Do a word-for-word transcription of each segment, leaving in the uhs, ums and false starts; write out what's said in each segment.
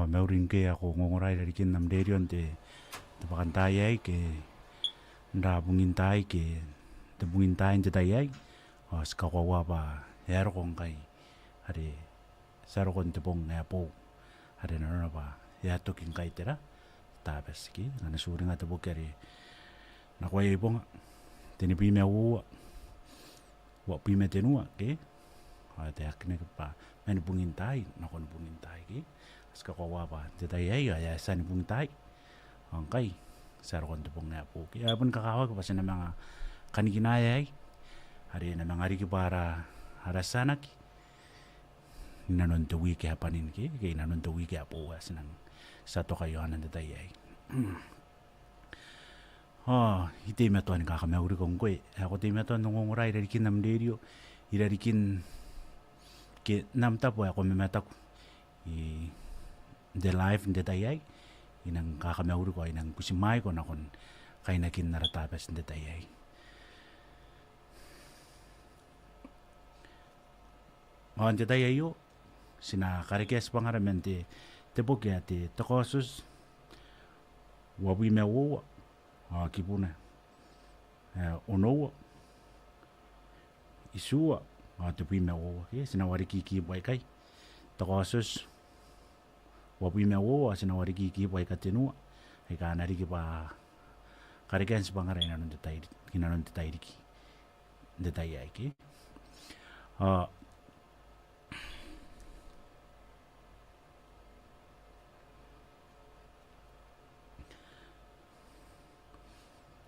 Ao mauri ngkoe ae ko ongongora i rarikin am rerio n te, te bwakantaai aei ke n ara bungin taai ke te bungin taai n te tai aei. Ao ti kakoaua bwa e a roko ngkai are ti a roko n te bong ae boou, are nanona bwa e a toki ngkai te ra, Tabati ke. Ngkana ti uringa te boki are nakoia ibonga, tenibwi ma uoua, uabwi ma tenua ke. Ao e taekinaki bwa mani bungin taai nakon bungin taai ke. Ti kakoaua bwa n te tai aei ao e a tia ni bungin taai. Ao ngkai ti a roko n te bong ae boou ke. Ao e boni kakawaki bwa ti na manga kanikinaea aei, are e na manga riki bwa ara, ara tianaki i nanon te wiki ae bwanin ke, ke i nanon te wiki ae boou ae ti nang, ti a toka i aona n te tai aei. Ao I teimatoa ni kakamauriko ngkoe ae ko teimatoa n ongongora i rarikin am rerio, i rarikin ke n am tabo ae ko mamataku i, n te live n te tai aei. I nang kakamauriko, I nang butimwaiko nakon kainakin ara Tabati n te tai aei. Ao n te tai aio ti na karekea tibwangara man te, te boki ae te, te Kaotioti uabwi ma uoua, ao kibuna ae onoua, itiua, ao tebwi ma uoua ke. Ti na wareki kibu aikai. Te Kaotioti uabwi ma uoua, ao ti na wareki kibu aika tenua aika a na riki bwa karekean tibwangara i nanon te tai, i nanon te tairiki n te tai aei ke. Ao,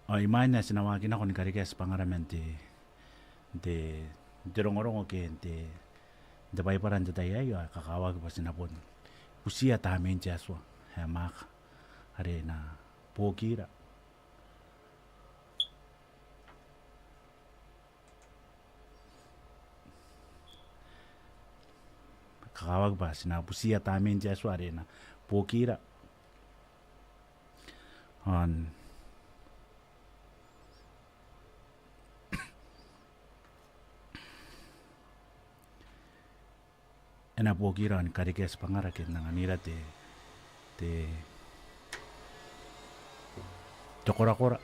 ao imwain ae ti na waaki nako ni karekea tibwangara man te, te, te rongorongo ke n te, n te Baibara n te tai aei, ao e kakawaki bwa ti na bon butiia Tamnein te Atua ae mwaaka, are e na buokira. Kakawaki bwa ti na butiia Tamnein te Atua are e na buokira. Ao e na buokira ao ni karekea tibwangara ke n anganira te, te, te korakora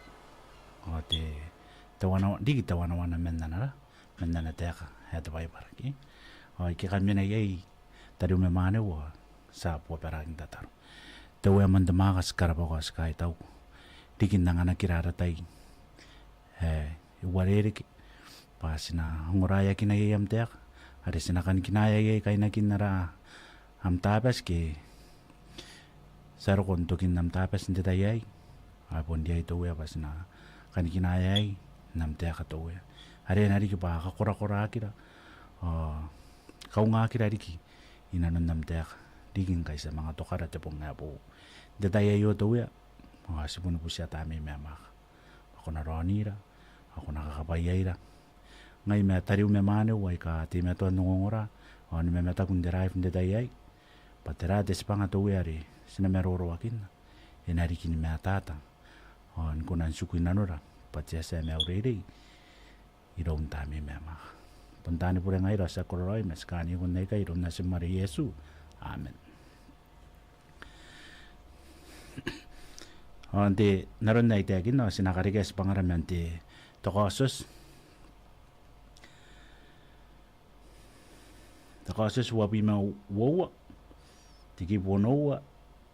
ao te, te wanawana, riki te wanawana man ana ra, man ana taeka ae te Baibara ke. Ao ike kam mena iai tariu ma mwaneu, ao ti a bobaraaki n tataro. Te Uea ae moan te mwaaka, ti karabwako ao ti kaitauko riki n anganakira ara tai ae e uarereke bwa ti na ongoraeakina iai am taeka, are ti na kanikinaea iai kainakin ara, am Tabati ke ti a roko n tokin am Tabati n te tai aei. Ao bon iai te Uea bwa ti na kanikinaea iai n am taeka te Uea, are e na riki bwa kakorakoraakira ao kaungaakira riki i nanon am taeka, riki ngkai ti a manga tokara te bong ae boou. N te tai aio te Uea, ao ti boni butiia Tamneim ae mwaaka bwa ko na raonira ao ko na kakabwaiaira, ngai ma tariu ma mwaneu aika teimatoa n ongongora ao ni mamataku n te live n te tai aei, bwa tera te tibwanga te Uea are ti na maroroakinna, e na riki ni mataata ao ni kona n tiku i nanora bwa te Atua ae maiureirei iroun Tamneim ae mwaaka. Bon taani bure ngaira ao ti aki kororaoi ma ti kaaniko n aikai iroun Natim are Iesu. Amen. Ao n te, n aron ae I taekinna, ao ti na karekea tibwangara man te, te Kaotioti, te Kaotioti uabwi ma uoua, te kibu onoua,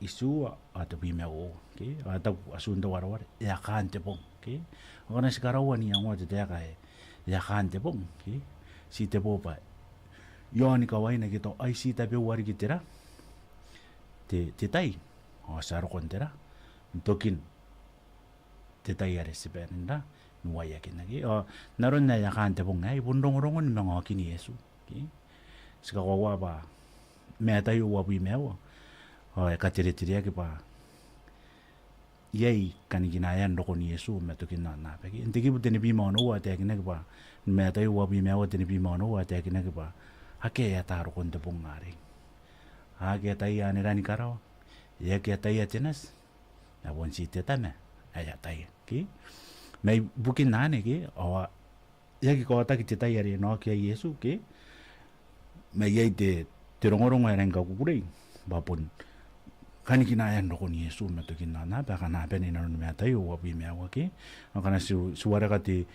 itiua ao tebwi ma uoua ke. Ao e taku atun te wareware, e a kaan te bong ke. Ao ngkana ti karaua n iangoa te taeka ae e a kaan te bong ke, ti tebo bwa e a onimakinaki tao ai ti tabeua riki te ra, te, te tai, ao ti a roko n te ra, n tokin te tai are ti bane n ra, n uaiakinna ke. Ao n aron ae e a kaan te bong aei, bon rongorongon manga okin Iesu ke. Ti kakoaua bwa Mataio uabwi ma aua ao e kateretereaki bwa iai kanikinaean rokon Iesu ma tokin aonnaba ke. N te kibu tenibwi ma onoua ao e taekinaki bwa, Mataio uabwi ma aua tenibwi ma onoua ao e taekinaki bwa akea ae ata rokon te bong arei. Akea ataia anera ni karawa, e akea ataia te nati, ma bon ti te Tama ae ataia ke. Mai bukin anne ke, ao e aki kaotaki te tai are e na oki iai Iesu ke. Ma iai te, te rongorongo ae rangi ni kakukurei bwa bon kanikinaean rokon Iesu ma tokin aonnaba, akana a bane i nanoni Mataio uabwi ma aua ke. Ao ngkana ti, ti wareka te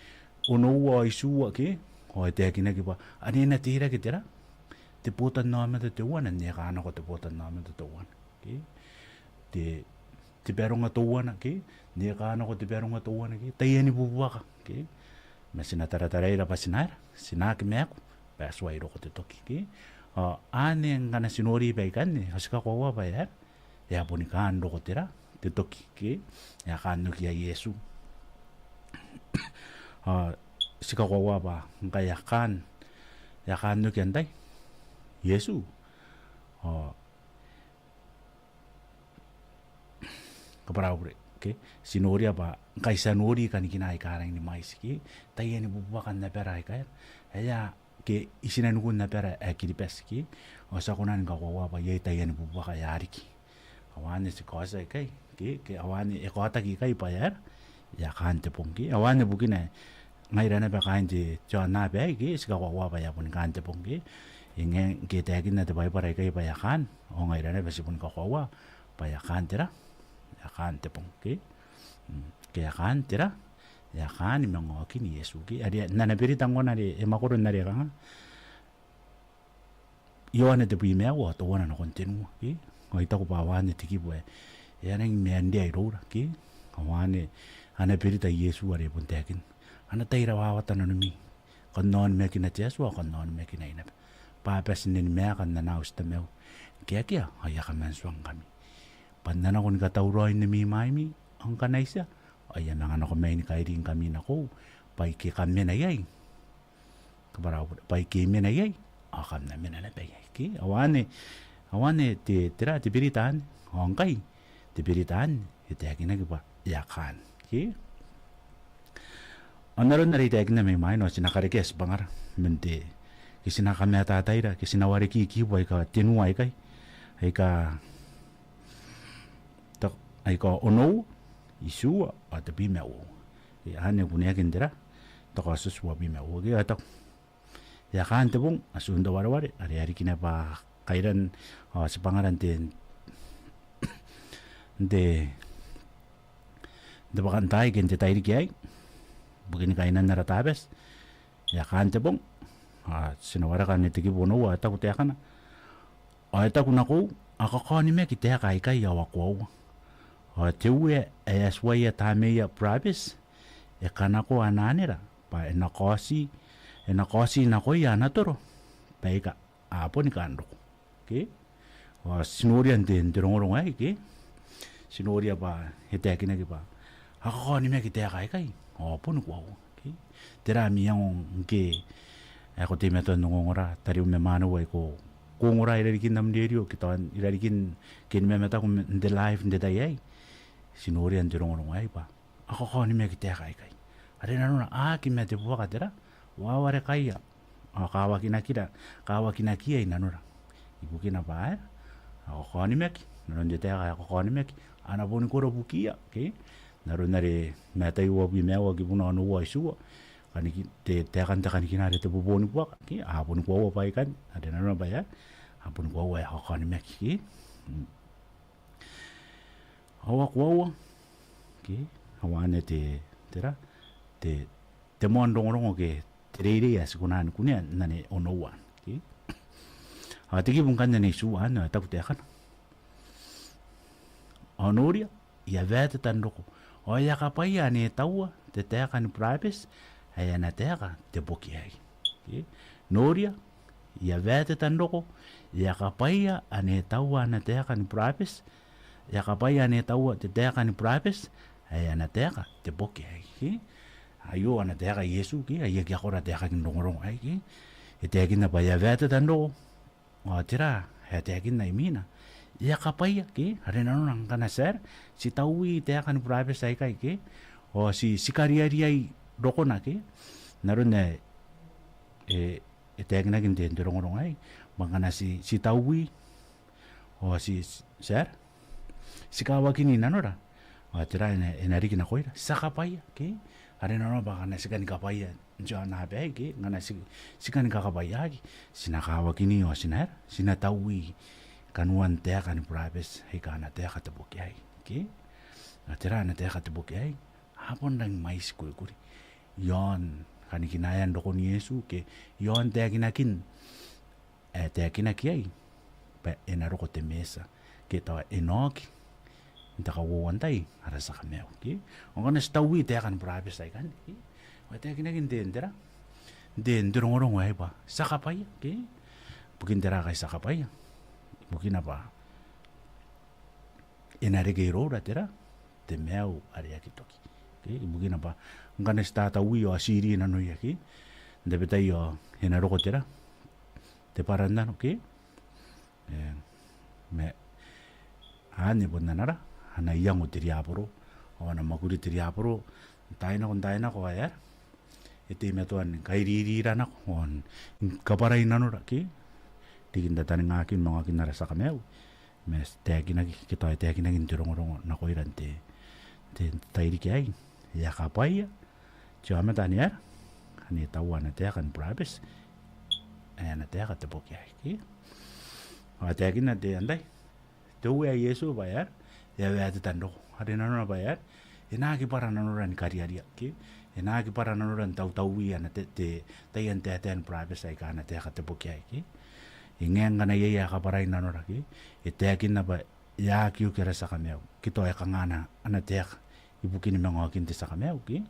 onoua ao itiua ke, ao e taekinaki bwa ane e na teirake tera? Te botannaomata teuana, n eka nako te botannaomata teuana ke. Te, te baronga teuana ke, n eka nako te baronga teuana ke, taiani bubuaka ke. Ma ti na tarataraira bwa ti na aera, ti na aki maaku bwa e tuai roko te toki ke. Ao anne ngkana ti nori baikanne, ao ti kakoaua bwa e aera, e a boni kaan roko tera? Te toki ke. E a kaan okia Iesu. Ao ti kakoaua bwa ngkai e a kaan, e a kaan okia antai? Iesu. Ao kabwara au bure ke. Ti noria bwa ngkai ti a nori kanikina aika rangi ni mwaiti ke, taiani bubuaka n abara aika aera, ae a ke i tinanikun abara ae Kiribati ke. Ao ti a kona ni kakoaua bwa iai taiani bubuaka ae a riki. Ao anne ti kaotia ikai ke, ke ao anne e kaotaki ikai bwa e aera, e a kaan te bong ke. Ao anne bukina ae ngaira naba kaain te, te aonnaba aei ke, ti kakoaua bwa e a boni kaan te bong ke. E ngae ngke e taekinna te Baibara ikai bwa e a kaan, ao ngaira naba ti boni kakoaua bwa e a kaan tera? E a kaan te bong ke. Mm, ke e a kaan tera? E a kaan manga okin Iesu ke. Are n ana berita ngkoa are e mwakoro n are kanga Ioane tebwi ma aua, teuana nakon tenua ke. Ao I taku bwa ao anne te kibu ae e a nangi maan rea iroura ke. Ao anne ana berita Iesu are e bon taekinna, a na tai rawawata nanomi. Kam na onimakina te Atua, kam na onimakina I naba. Bwa a bati n eni maaka n ana auti Tamau. Ngke akea, ao I a kaman tuangkami. Bwa N na nako ni katauraoi n ami mwaimi, ao ngkana I tia, ao I a manga nako mai ni kairingkami nakoiu, bwa ike kam mena iai, kabwara au bure, bwa ike I mena iai, ao kam na mena naba iai ke. Ao anne, ao anne te, tera, te berita anne. Ao ngkai te berita anne e taekinaki bwa e a kaan ke. Ao n aron are I taekinna mai mwaina, ao ti na karekea tibwangara man te, ke ti na kamatataira, ke ti na wareki kibu aika tenua aikai, aika, tak-, aika onoua, itiua, ao tebwi ma uoua. E, anne kuneakin tera? Te Kaotioti uabwi ma uoua ke. Ao e taku, e a kaan te bong, atun te wareware, are e a riki naba kairan, ao tibwangara n te, n te, n te bwakantaai ke n te tairiki aei, ibukin kainan ara Tabati. E a kaan te bong, ao ti na wareka anne te kibu onoua, ao e taku taekana. Ao e taku nakoiu, a kakaonimaki taeka aikai ao a koaua. Ao te Uea ae a tuaia Tamaia Burabeti, e kanakoa ana anera, bwa e na kaoti, e na kaoti nakoia ana toro, baika a boni kaan roko. Ke? Ao ti noria n te, n te rongorongo aei ke. Ti noria bwa e taekinaki bwa a kakaonimaki taeka aikai ao a boni koaua ke. Tera ami iango ngke ae ko teimatoa n ongongora, tariu ma mwaneu ae ko, ko ongora i rarikin am rerio, ke tao i rarikin, ke ni mamataku n te live n te tai aei. Ti noria n te rongorongo aei bwa a kakaonimaki taeka aikai. Are nanona a aki ma te buaka tera? Wawarekaia. Ao kawakinakira, kawakinakiia i nanora. Ibukina bwa aera? A kakaonimaki, nanon te taeka ae a kakaonimaki, a na boni koro bukiia, ke? N aron are Mataio uabwi ma aua kibuna onoua ao itiua. Kaniki-, te, taekan te kanikina are te boboo ni buaka, ke? A boni koaua baikanne, are nanona bwa aera? A boni koaua ae a kakaonimaki, ke? Mm. Ao a koaua, ke, ao anne te, tera, te, te moan rongorongo ke te reirei ae ti kona ni kunea n ane onoua, ke. Ao te kibu ngkanne ane itiua anne, ao e taku taekana. Ao noria, I a waetata n roko, ao e a kabwaia ane taua te taeka ni burabeti ae ana taeka te boki aei. Ke? Noria, I a waetata n roko, e a kabwaia ane taua ana taeka ni burabeti, e a kabwaia ane taua te taeka ni burabeti ae ana taeka te boki aei. Ke? Aio ana taeka Iesu, ke, ae aki akora taekakin rongorongo aei, ke. E taekinna bwa e a waetata n roko, ao tera ae taekinna imwina? E a kabwaia, ke, are nanona ngkana ti aera, ti taui taeka ni burabeti aikai, ke, ao ti, ti kariaria rokona, ke, n aron ae e, e taekinaki n te, n te rongorongo aei, bwa ngkana ti, ti taui, ao ti, ti, ti aera, ti kawakini nanora, ao tera ae na, e na riki nakoira? Ti a kabwaia, ke, are nanona bwa ngkana ti kani kabwaia n te aonnaba aei, ke, ngkana ti, ti kani kakabwaiaki, ti na kawakini ao ti na aera, ti na taui kanoan taeka ni burabeti aika ana taeka te boki aei. Ke? Ao tera ana taeka te boki aei? A bon rangi mwaiti kukurei iaon kanikinaean rokon Iesu ke iaon taekinakin ae taekinaki iai bwa e na roko te Mesia ke tao e na oki n te kauoua n tai ara tia Kamaiu, ke? Ao ngkana ti taui taeka ni burabeti aikanne, ke? Ao e taekinaki n te, n tera, n te, n te rongorongo aei bwa ti a kabwaia, ke? Ibukin tera ngkai ti a kabwaia? Ibukina bwa e na reke iroura tera, te maiu are aki toki, ke? Ibukina bwa ngkana ti tataui ao ti iri nanoia, ke? N tabetai ao e na roko tera, te bwarannano, ke? E, ma anne bon ana ra, ana iango te riaboro, ao ana mwakuri te riaboro n taai nako, n taai nako, ao e aera, e teimatoa ni kairiira nako ao ni kabwarai nanora, ke? Riki n tataningakin manga okin ara tia Kamaiu. Ma e taekinaki, ke tao e taekinaki n te rongorongo nakoira n te, te tairiki aei, e a kabwaia te aomata ane aera, ane e taua ana taeka ni burabeti ae ana taeka te boki aei, ke? Ao e taekinna te antai, te Uea Iesu bwa e aera, e a waetata n roko. Are nanona bwa e aera, e na aki bwara nanora ni kariaria, ke? E na aki bwara nanora n tautaui ana te, te, taian taetae ni burabeti aika ana taeka te boki aei, ke? E ngae ngkana iai ae kabwarai nanora, ke? E taekinna bwa e a aki oki ara tia Kamaiu, ke tao e kanga ana, ana taeka ibukin manga okin te tia Kamaiu, ke?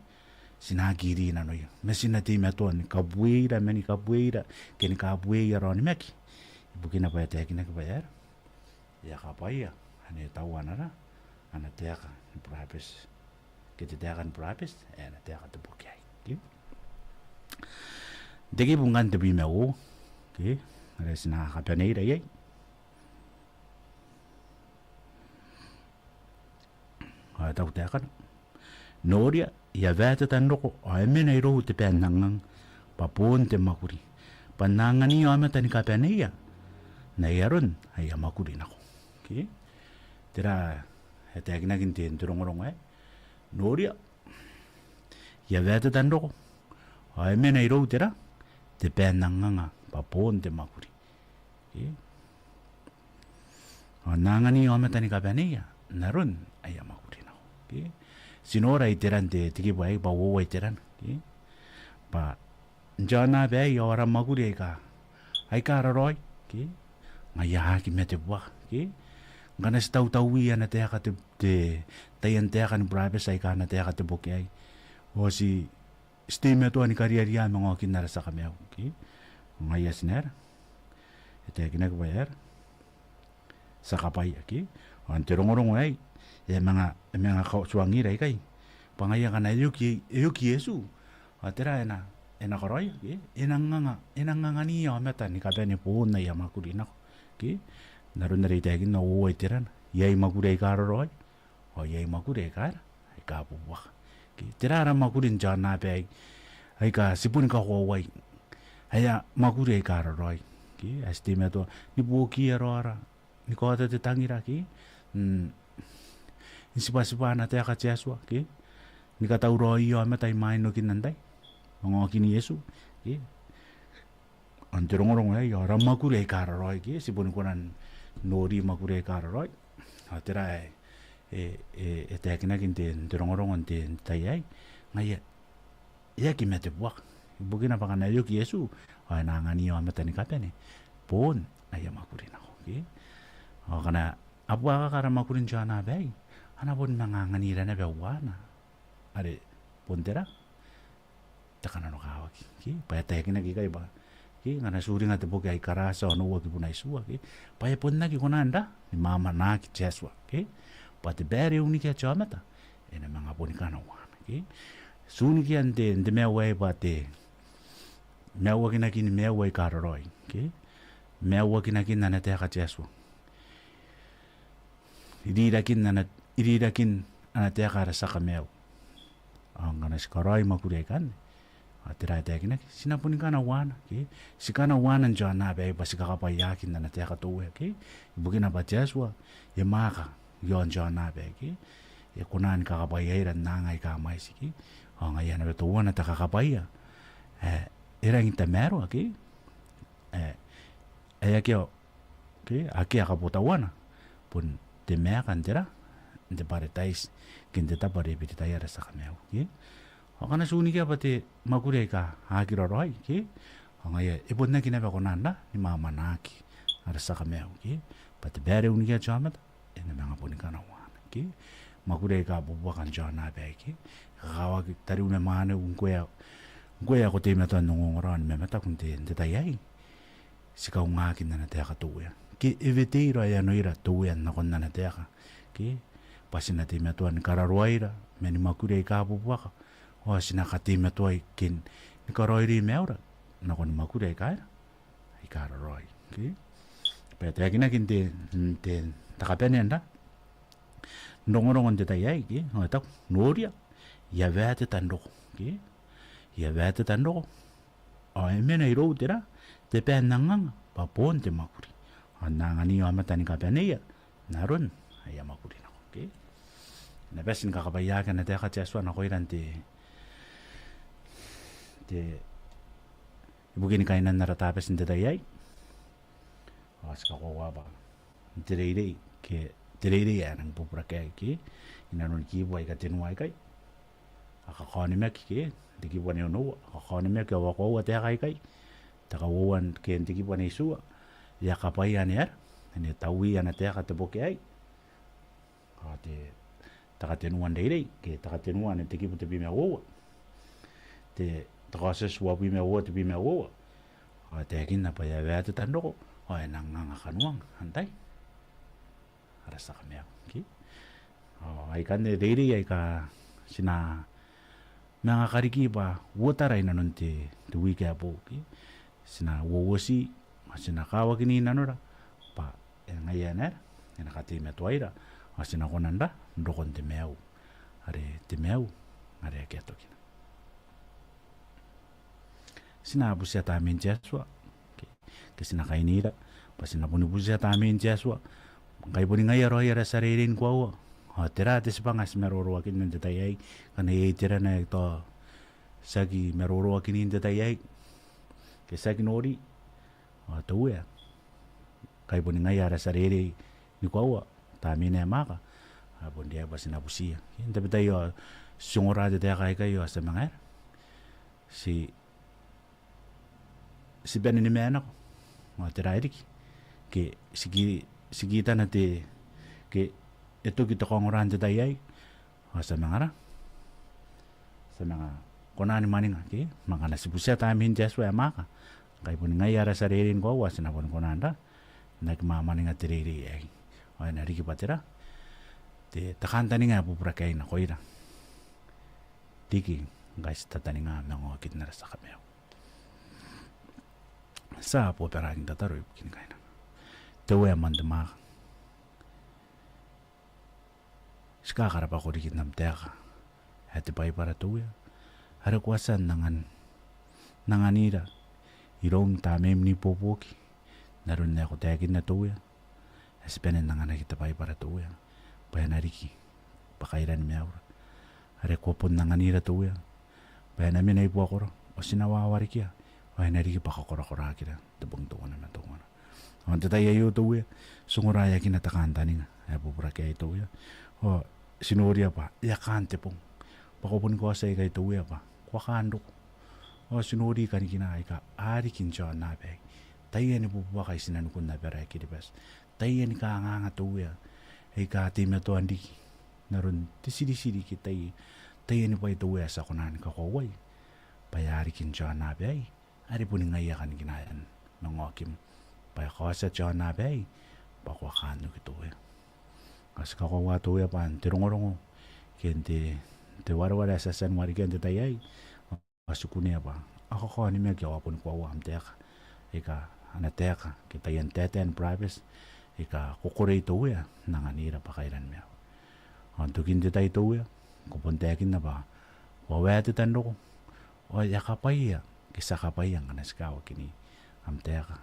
Ti na aki iri nanoia. Ma ti na teimatoa ni kabueira, ma ni kabueira, ke ni kabueira ara onimaki. Ibukina bwa e taekinaki bwa e aera, e a kabwaia ane e taua ana ra, ana taeka ni burabeti, ke te taeka ni burabeti ae ana taeka te boki aei, ke? Te kibu ngkanne tebwi ma uoua, ke? Are ti na kabaneira iai. Ao e taku taekana: Noria, I a waetata n roko, ao e mena irou te baenngangngang bwa boon te mwakuri, bwa N na anganiia aomata ni kabaneia n ai aron aia mwakuri nako. Ke? Tera ae taekinaki n te, n te rongorongo aei? Noria, I a waetata n roko, ao e mena irou tera, te baenngangngang bwa boon te mwakuri. Ke? Ao N na anganiia aomata ni kabaneia n aron aia mwakuri nako. Ke? Ti nora iteran te, te kibu aei bwa uoua iterana. Ke? Bwa n te aonnaba aei ao ara mwakuri aika, aika raraoi, ke, ngaia a aki mate buaka, ke. Ngkana ti tautaui ana taeka te, te, taian taeka ni burabeti aika ana taeka te boki aei, ao ti, ti teimatoa ni kariaria manga okin ara tia Kamaiu, ke. Ngaia ti na aera, e taekinaki bwa e aera, ti a kabwaia, ke. Ao n te rongorongo aei, e a manga, e a manga kaotuangira ikai bwa ngaia ngkana e oki, e oki Iesu, ao tera ae e na, e na karaoia, ke? E nang anga, e nang anganiia aomata ni kabane boon aia mwakuri nako, ke? N aron are I taekinna uoua iterana, iai mwakuri aika raraoi, ao iai mwakuri aika, aika bubuaka. Ke? Tera ara mwakuri n te aonnaba aei aika ti boni kakoauai? Aia mwakuri aika raraoi, ke, ae ti teimatoa ni buokiia raora, ni kaota te tangira, ke, n, n tibwatibwa ana taeka te Atua, ke, ni katauraoia aomata imwain okin antai? Manga okin Iesu, ke. Ao n te rongorongo aei, ao ara mwakuri aika raraoi, ke, ti boni kona n nori mwakuri aika raraoi. Ao tera ae e, e, e taekinaki n te, n te rongorongo n te, n te tai aei? Ngaia e aki mate buaka. Ibukina bwa ngkana e oki Iesu, ao e na anganiia aomata ni kabane boon aia mwakuri nako, ke. Ao ngkana a buakaka ara mwakuri n te aonnaba aei, a na boni manga anganira naba uaana. Are bon tera? Te kananokawaki, ke. Bwa e taekinaki ikai bwa, ke, ngkana ti uringa te boki ae Karatia onoua kibuna itiua, ke, bwa e bon aki kona n ra, ni mwamwanaki te Atua, ke, bwa te bwai are unikia te aomata e na manga boni kana uaana, ke. Ti unikia n te, n te maiu aei bwa te maiuakinakin maiu aika raraoi, ke, maiuakinakin ana taeka te Atua, irirakin ana, irirakin ana taeka ara tia Kamaiu. Ao ngkana ti karaoi mwakuri aikanne, ao tera ae taekinaki? Ti na boni kana uaana, ke. Ti kana uaana n te aonnaba aei bwa ti kakabwaiaaki n ana taeka te Uea, ke. Ibukina bwa te Atua e mwaaka iaon te aonnaba aei, ke, e kona ni kakabwaiaira n aanga aika mwaiti, ke. Ao ngaia naba teuana te kakabwaia ae e rangi n tamaroa, ke, ae, ae akea, Ke, akea kabotauana, bon te maeka n te ra, n te bwaretais, ke n te tabo are e beritaia ara tia kamaiu, ke. Ao ngkana ti unikia bwa te mwakuri aika aki raraoi, ke. Ao ngaia, e bon aki naba kona n ra, ni mwamwanaki ara tia kamaiu, ke. Bwa te bwai are unikia te aomata, e na manga boni kanawana, ke. Mwakuri aika bubuaka n te aonnaba aei, ke. E kakawaki tariu ma mwaneu ngkoe, ngkoe ae ko teimatoa n ongongora ao ni mamataku n te, n te tai aei. Ti kaungaki n ana taeka te Uea. Ke e weteira, e anoira te Uea nakon ana taeka. Ke, bwa ti na teimatoa ni kararoaira, ma ni mwakuri aika bubuaka. Ao ti na kateimatoa ke ni karaoiroi maiura, nakon mwakuri aika aera, aika raraoi. Ke. Bwa e taekinaki n te, n te, te kabanea n ra, n rongorongo n te tai aei, ke. Ao e taku, noria, I a waetata n roko, ke. I a waetata n roko. Ao e mena irou te ra, te bwai n anganga, bwa boon te mwakuri. Ao N na anganiia aomata ni kabaneia, n aron aia mwakuri nako, ke. E na bati ni kakabwaiaaki ana taeka te Atua nakoira n te, te, ibukin kainan ara Tabati n te tai aei. Ao ti kakoaua bwa n te reirei, ke te reirei ae nang bubura kaei, ke, inanon kibu aika tenua aikai. A kakaonimaki, ke, n te kibu ae onoua, a kakaonimaki ao a koaua taeka aikai. Te kauoua, ke, n te kibu ae itiua, e a kabwaia ane aera, ane taui ana taeka te boki aei. Ao te, te katenua n reirei, ke te katenua n te kibu tebwi ma uoua. Te, te Kaotioti uabwi ma uoua, tebwi ma uoua. Ao e taekinna bwa e a waetata n roko, ao e nang anga kanoan antai? Ara tia kamaiu, ke. Ao aikanne reirei aika ti na manga kariki bwa uotara inanon te, te wiki ae boou, ke. Ti na uouoti, ao ti na kawakini nanora, bwa e ngaia ae na aera, e na kateimatoaira, ao ti na kona n ra, n roko n te maiu, are te maiu are akea tokina. Ti na butiia Tamnein te Atua, ke, ke ti na kainira bwa ti na boni butiia Tamnein te Atua. Ngkai boni ngaia raoi ara tia reirei ni koaua, ao tera te tibwanga ae ti maroroakinna n te tai aei? Ngkana iai te ra ae tao ti aki maroroakini n te tai aei, ke ti aki nori, ao te Uea, ngkai boni ngaia ara tia reirei ni koaua, Tamnein ae mwaaka, a bon riai bwa ti na butiia. N tabetai ao ti ongora te taeka aikai ao ti a manga aera, ti, ti bane ni maenako. Ao tera ae riki? Ke ti ki, ti kitana te, ke e toki te kaongora n te tai aei, ao ti a manga ra, ti a manga kona ni mwaninga, ke. Ma ngkana ti butiia Tamnein te Atua ae mwaaka, ngkai boni ngaia ara tia reirei ni koaua, ti na boni kona n ra, n aki mwamwaninga te reirei aei. Ao e na riki bwa te ra, te, te kantaninga ae bubura kaei nakoira riki ngkai ti tataninga manga okin ara tia kamaiu. Ti a bobaraaki n tataro ibukin kainnana. Te Uea ae mwaaka, ti kakarabwako riki n am taeka ae te Baibara te Uea, are ko a tia n angan, n anganira iroum Tamneim ni buobuoki, n aron ae ko taekinna te Uea, ae ti bane n anganaki te Baibara te Uea, bwa e na riki bwa kairan maiura. Are ko a bon anganira te Uea, bwa e na mena i buakora, ao ti na wawarekia, ao e na riki bwa kakorakoraakira n te bong teuana ma teuana. Ao n te tai aio te Uea, ti ongora e akina te kantaninga ae bubura kaei te Uea. Ao ti noria bwa e a kaan te bong, bwa ko boni kaotia ikai te Uea bwa ko a kaan roko. Ao ti nori kanikina aika a riki n te aonnaba aei, taian bubuaka i tinanikun abara ae Kiribati, taian kanganga te Uea aika teimatoa n riki n aron te tiritiri ke tai, taian bwai te Uea ae ti a kona ni kakoauai bwa e a riki n te aonnaba aei, are boni ngaia kanikinaean manga okim, bwa e kaotia te aonnaba aei bwa ko a kaan oki te Uea. Ao ti kakoaua te Uea bwa n te rongorongo ke n te, te wareware ae ti a tia ni warekia n te tai aei, ao ti kunea bwa a kakaonimaki ao a boni koaua am taeka, aika ana taeka ke taian taetae ni burabeti aika ko kukurei te Uea n anganira bwa kairan maiura. Ao n tokin te tai te Uea, ko bon taekinna bwa ko a waetata n roko, ao e a kabwaia ke ti a kabwaia ngkana ti kawakini am taeka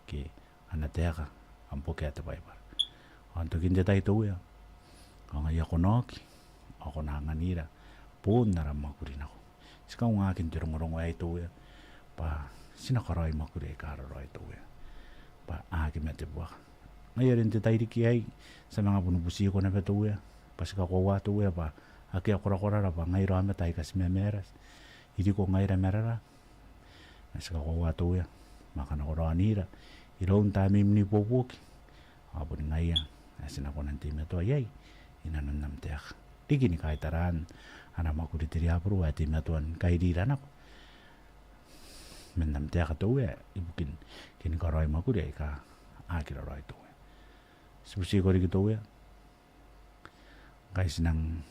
ke ana taeka, am boki ae te Baibara. Ao n tokin te tai te Uea, ao ngaia ko na oki ao ko na anganira boon ara mwakuri nako. Ti kaungaaki n te rongorongo aei te Uea bwa ti na karaoi mwakuri aika raraoi te Uea, bwa a aki mate buaka, Ngaia are n te tairiki aei, ti a manga bon butiko naba te Uea, bwa ti kakoaua te Uea bwa akea korakorara bwa ngaira aomata aika ti mamaara iriko ngaira ma rara. Ma ti kakoaua te Uea bwa ko na nakoraoira iroun Tamneim n ibuobuoki, ao boni ngaia ae ti na kona n teimatoa iai i nanon am taeka. Riki ni kaitaraan ana mwakuri te riaboro ae teimatoa ni kairira nako man am taeka te Uea, ibukin ke ni karaoi mwakuri aika aki raraoi te Uea. Ti butiko riki te Uea, ngkai ti nang,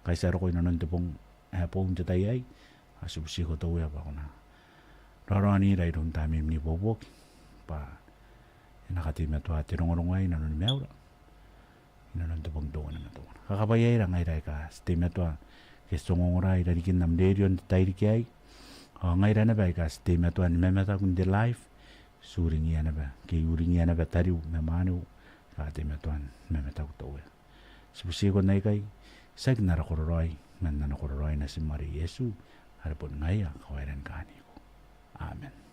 ngkai ti a roko i nanon te bong ae boou n te tai aei, ao ti butiko te Uea bwa ko na raoraonira iroun Tamneim n ibuobuoki bwa e na kateimatoa te rongorongo aei i nanoni maiura i nanon te bong teuana ma teuana. Kakabwaiaira ngaira aika ti teimatoa ke ti ongongora i rarikin am rerio n te tairiki aei, ao ngaira naba aika ti teimatoa ni mamataku n te live, ti uringiia naba, ke I uringiia naba tariu ma mwaneu aika a teimatoa ni mamataku te Uea. Ti butiko n aikai, tiaki n ara kororaoi, ma n ana kororaoi natim are Iesu, are boni ngaia kawaira ni kaaniko. Amen.